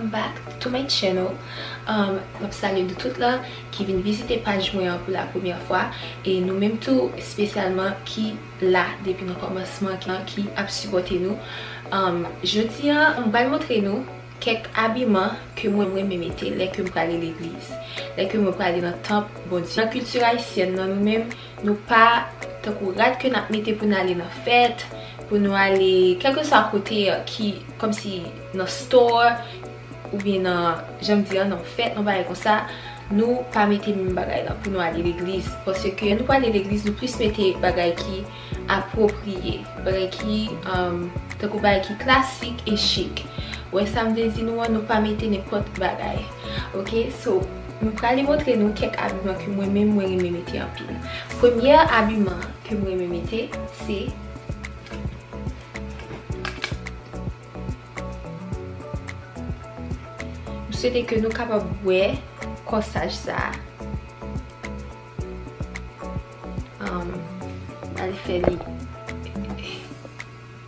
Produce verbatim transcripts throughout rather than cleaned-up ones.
Welcome back to my channel. Um, m ap salye nou tout la ki vin vizite paj mwen an pou la premyè fwa. E nou menm tou, espesyalman, ki la depi nan kòmansman, ki, ki ap sipòte nou. Um, jodi a, m pral montre nou kèk abiman ke mwen, mwen renmen mete lè ke m prale legliz, lè ke mwen prale nan tanp Bondye. Nan kilti ayisyèn nan, nou menm, nou pa tankou rad ke n ap mete pou n ale nan fèt, pou nou ale kèlkeswa kote, ki kòmsi nan store, oubyen nan, jan m di an, nan fèt, nan bagay konsa, nou pa mete menm bagay lan pou nou ale legliz. Paske lè nou prale legliz, nou plis mete bagay ki apwopriye, bagay ki, um, tankou bagay ki klasik e chik. Ou wè sa m vle di nou an, nou pa mete nenpòt bagay. Oke, so, m prale montre nou kèk abiman ke mwen menm mwen renmen mete anpil. Premyè abiman ke mwen renmen mete, se, m swete ke nou kapab wè kòsaj sa a. Um, al fè li.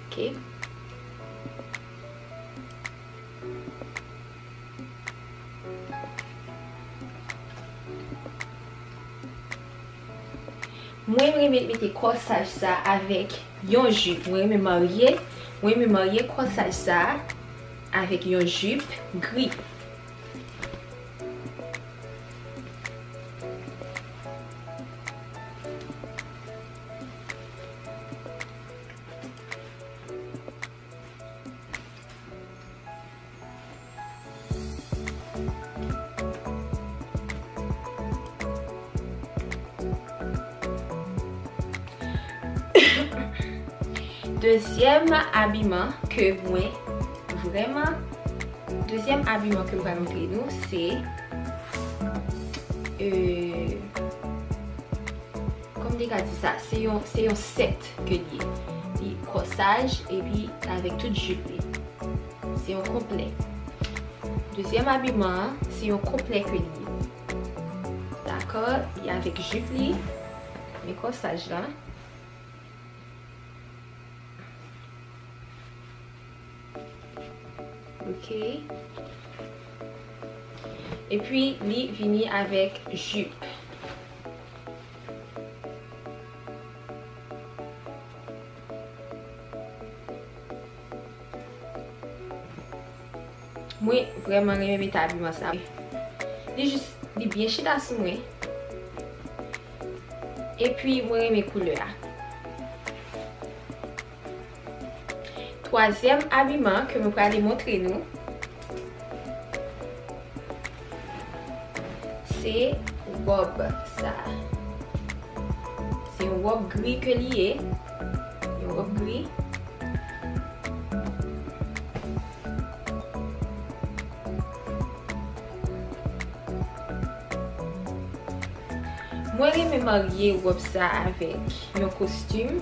Oke. Mwen renmen mete kòsaj sa avèk yon jip. Mwen renmen marye, mwen renmen marye kòsaj sa avèk yon jip gri. Dezyèm abiman ke mwen vrèman, dezyèm abiman ke m pral montre nou, se, euh, kòman m te ka di sa? Se yon, se yon sèt ke l ye. Li kòsaj epi avèk tout jip li. Se yon konplè. Dezyèm abiman an, se yon konplè ke li ye. Dakò? Li avèk jip li. Men kòsaj la. Ok. Epi, li vini avèk jip. Mwen vrèman renmen mete abiman sa. Li jis, li byen chita sou mwen. Epi, mwen renmen koulè a. Twazyèm abiman ke mwen prale montre nou, se wòb sa. Se yon wòb gri ke li ye. Yon wòb gri. Mwen renmen marye wòb sa avèk yon kostim.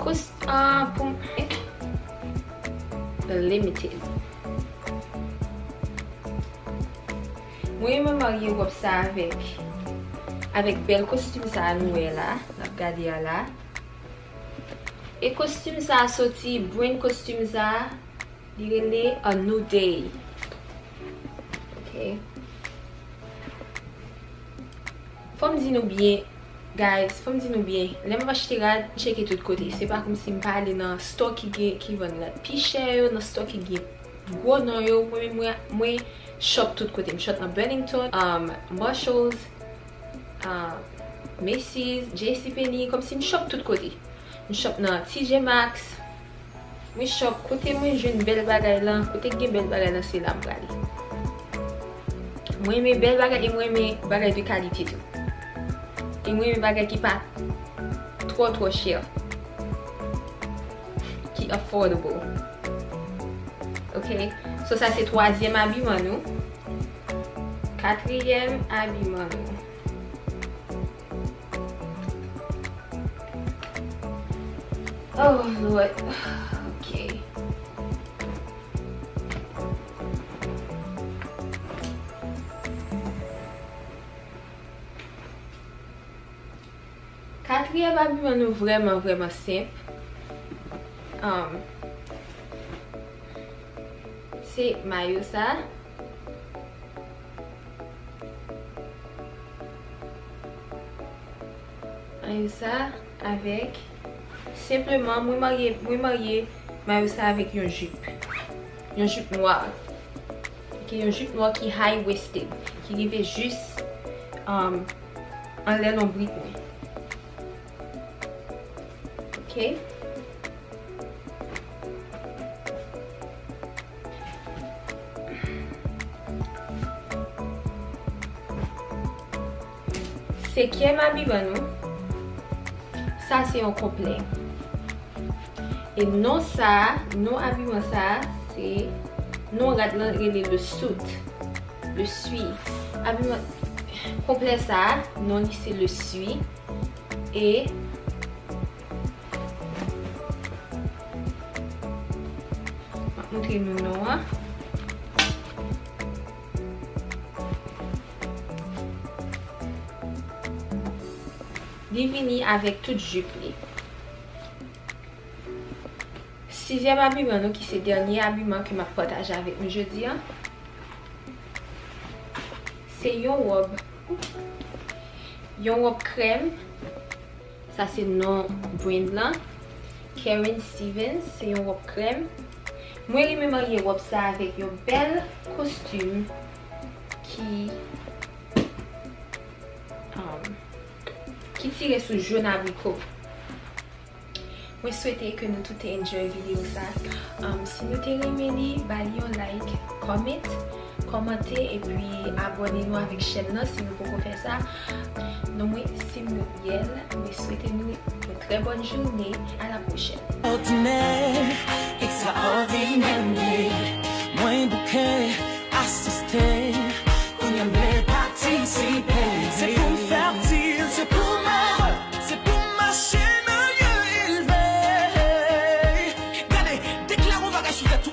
Kos-, ah, pou m, eh, limited. Mwen renmen marye wòb sa avèk, avèk bèl kostim sa a nou wè la, n ap gade a la. E kostim sa a soti, brand kostim sa a, li rele A New Day. Ok. Fò m di nou byen, guys, fò m di nou byen, lè m ap achte rad, m tcheke tout kote. Se pa kòmsi m pa ale nan store ki gen, ki vann rad pi chè yo, nan store ki gen gwo non yo. Mwen menm, mwen, mwen shop tout kote. M shop nan Burlington, um, Marshalls, um, Macy's, JCPenney, kòmsi m shop tout kote. M shop nan TJ Maxx. Mwen shop, kote mwen jwenn bèl bagay lan, kote k gen bèl bagay lan, se la m prale. Mwen renmen bèl bagay e mwen renmen bagay de kalite tou. E mwen renmen bagay ki pa twò, twò chè. Ki affordable. Ok? So, sa se twazyèm abiman nou. Katriyèm abiman nou. Oh, Lord. Ok. Katriyèm abiman nou vrèman, vrèman senp. Um, Se mayo sa. Mayo sa avèk, senpleman, mwen marye, mwen marye mayo sa avèk yon jip. Yon jip nwa. Ok, yon jip nwa ki high waisted, ki rive jis, um, anlè lonbrit mwen. Ok? Senkyèm abiman nou, sa se yon konplè. E non sa, non abiman sa, se, non rad lan rele le suit, le suit. Abiman, konplè sa, non li se le suit. E M ap montre nou non an. Li vini avèk tout jip li. Sizyèm abiman nou, ki se dènye abiman ke m ap pataje avèk nou jodi a, se yon wòb, yon wòb krèm. Sa se non brand lan. Karen Stevens, se yon wòb krèm. Mwen renmen marye wòb sa avèk yon bèl kostim ki, um, ki tire sou jòn abriko. Mwen swete ke nou tout te enjoy videyo sa. Um, si nou te renmen li, ba li yon like, comment, kòmante, epi abòne nou avèk chèn nan si nou poko fè sa. Non mwen se Muriel. Mwen swete nou yon trè bòn jounen. A la pwochèn. Ordinaire, extraordinaire, mwen bouke, asiste, kounye a m vle patisipe.